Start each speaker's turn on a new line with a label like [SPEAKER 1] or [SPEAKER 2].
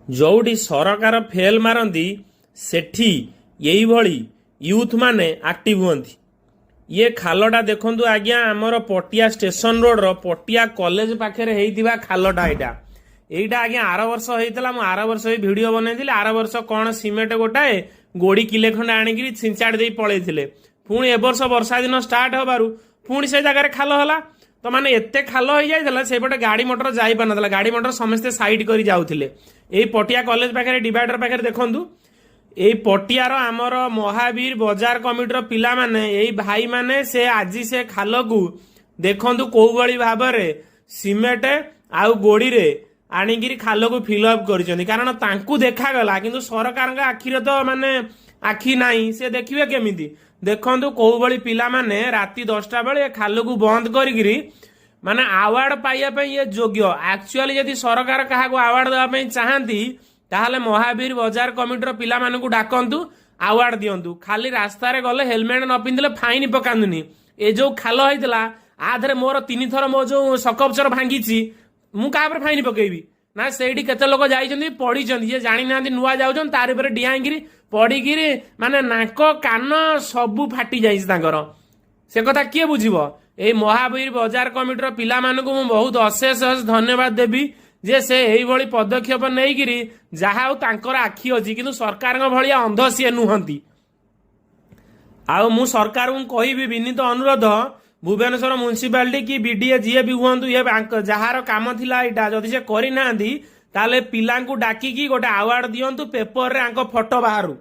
[SPEAKER 1] ଯୋଉଠି ସରକାର ଫେଲ୍ ମାରନ୍ତି, ସେଠି ଏଇଭଳି ୟୁଥ୍ ମାନେ ଆକ୍ଟିଭ ହୁଅନ୍ତି। ଇଏ ଖାଲଟା ଦେଖନ୍ତୁ ଆଜ୍ଞା, ଆମର ପଟିଆ ଷ୍ଟେସନ ରୋଡର ପଟିଆ କଲେଜ ପାଖରେ ହେଇଥିବା ଖାଲଟା ଏଇଟା। ଏଇଟା ଆଜ୍ଞା ଆର ବର୍ଷ ହେଇଥିଲା। ମୁଁ ଆର ବର୍ଷ ବି ଭିଡ଼ିଓ ବନେଇଥିଲି। ଆର ବର୍ଷ କ'ଣ ସିମେଣ୍ଟ ଗୋଟାଏ, ଗୋଡ଼ି କିଲେ ଖଣ୍ଡେ ଆଣିକିରି ଛିଞ୍ଚାଡ଼ି ଦେଇ ପଳେଇଥିଲେ। ପୁଣି ଏ ବର୍ଷ ବର୍ଷା ଦିନ ଷ୍ଟାର୍ଟ ହେବାରୁ ପୁଣି ସେ ଜାଗାରେ ଖାଲ ହେଲା। ତ ମାନେ ଏତେ ଖାଲ ହେଇଯାଇଥିଲା, ସେଇପଟେ ଗାଡ଼ି ମଟର ଯାଇପାରୁନଥିଲା। ଗାଡ଼ି ମଟର ସମସ୍ତେ ସାଇଡ୍ କରି ଯାଉଥିଲେ। ଏଇ ପଟିଆ କଲେଜ ପାଖରେ, ଡିଭାଇଡର ପାଖରେ ଦେଖନ୍ତୁ, ଏଇ ପଟିଆର ଆମର ମହାବୀର ବଜାର କମିଟିର ପିଲାମାନେ, ଏଇ ଭାଇମାନେ ସେ ଆଜି ସେ ଖାଲକୁ ଦେଖନ୍ତୁ କୋଉ ଭଳି ଭାବରେ ସିମେଣ୍ଟ ଆଉ ଗୋଡ଼ିରେ ଆଣିକିରି ଖାଲକୁ ଫିଲ୍ଅପ୍ କରିଛନ୍ତି। କାରଣ ତାଙ୍କୁ ଦେଖାଗଲା, କିନ୍ତୁ ସରକାରଙ୍କ ଆଖିରେ ତ ମାନେ ଆଖି ନାହିଁ, ସେ ଦେଖିବେ କେମିତି? ଦେଖନ୍ତୁ କୋଉ ଭଳି ପିଲାମାନେ ରାତି 10ଟା ବେଳେ ଏ ଖାଲକୁ ବନ୍ଦ କରିକିରି, ମାନେ ଆୱାର୍ଡ ପାଇବା ପାଇଁ ଇଏ ଯୋଗ୍ୟ। ଆକ୍ଚୁଆଲି ଯଦି ସରକାର କାହାକୁ ଆୱାର୍ଡ ଦେବା ପାଇଁ ଚାହାନ୍ତି, ତାହେଲେ ମହାବୀର ବଜାର କମିଟିର ପିଲାମାନଙ୍କୁ ଡାକନ୍ତୁ, ଆୱାର୍ଡ ଦିଅନ୍ତୁ। ଖାଲି ରାସ୍ତାରେ ଗଲେ ହେଲମେଟ ନ ପିନ୍ଧିଲେ ଫାଇନ୍ ପକାନ୍ତୁନି। ଏ ଯୋଉ ଖାଲ ହେଇଥିଲା, ଆ ଦେହରେ ମୋର ତିନିଥର ମୋ ଯୋଉ ସକପଚର ଭାଙ୍ଗିଛି। ମୁଁ କାହା ଉପରେ ଫାଇନ୍ ପକେଇବି? ନା ସେଇଠି କେତେ ଲୋକ ଯାଇଛନ୍ତି, ପଡିଛନ୍ତି। ଯିଏ ଜାଣିନାହାନ୍ତି, ନୂଆ ଯାଉଛନ୍ତି, ତାରି ଉପରେ ଡିଆଁଇକିରି ପଡିକିରି ମାନେ ନାକ କାନ ସବୁ ଫାଟି ଯାଇଛି ତାଙ୍କର। ସେ କଥା କିଏ ବୁଝିବ? ଏଇ ମହାବୀର ବଜାର କମିଟିର ପିଲାମାନଙ୍କୁ ମୁଁ ବହୁତ ଅଶେଷ ଅଶେଷ ଧନ୍ୟବାଦ ଦେବି ଯେ ସେ ଏଇଭଳି ପଦକ୍ଷେପ ନେଇକିରି, ଯାହା ହଉ ତାଙ୍କର ଆଖି ଅଛି, କିନ୍ତୁ ସରକାରଙ୍କ ଭଳିଆ ଅନ୍ଧ ସିଏ ନୁହନ୍ତି। ଆଉ ମୁଁ ସରକାରଙ୍କୁ କହିବି, ବିନୀତ ଅନୁରୋଧ, ଭୁବନେଶ୍ୱର ମ୍ୟୁନିସିପାଲିଟି କି ବିଡିଏ ଯିଏ ବି ହୁଅନ୍ତୁ, ଇଏ ଯାହାର କାମ ଥିଲା ଏଇଟା, ଯଦି ସେ କରିନାହାନ୍ତି, ତାହେଲେ ପିଲାଙ୍କୁ ଡାକିକି ଗୋଟେ ଆୱାର୍ଡ ଦିଅନ୍ତୁ, ପେପରରେ ଆଙ୍କ ଫଟୋ ବାହାରୁ।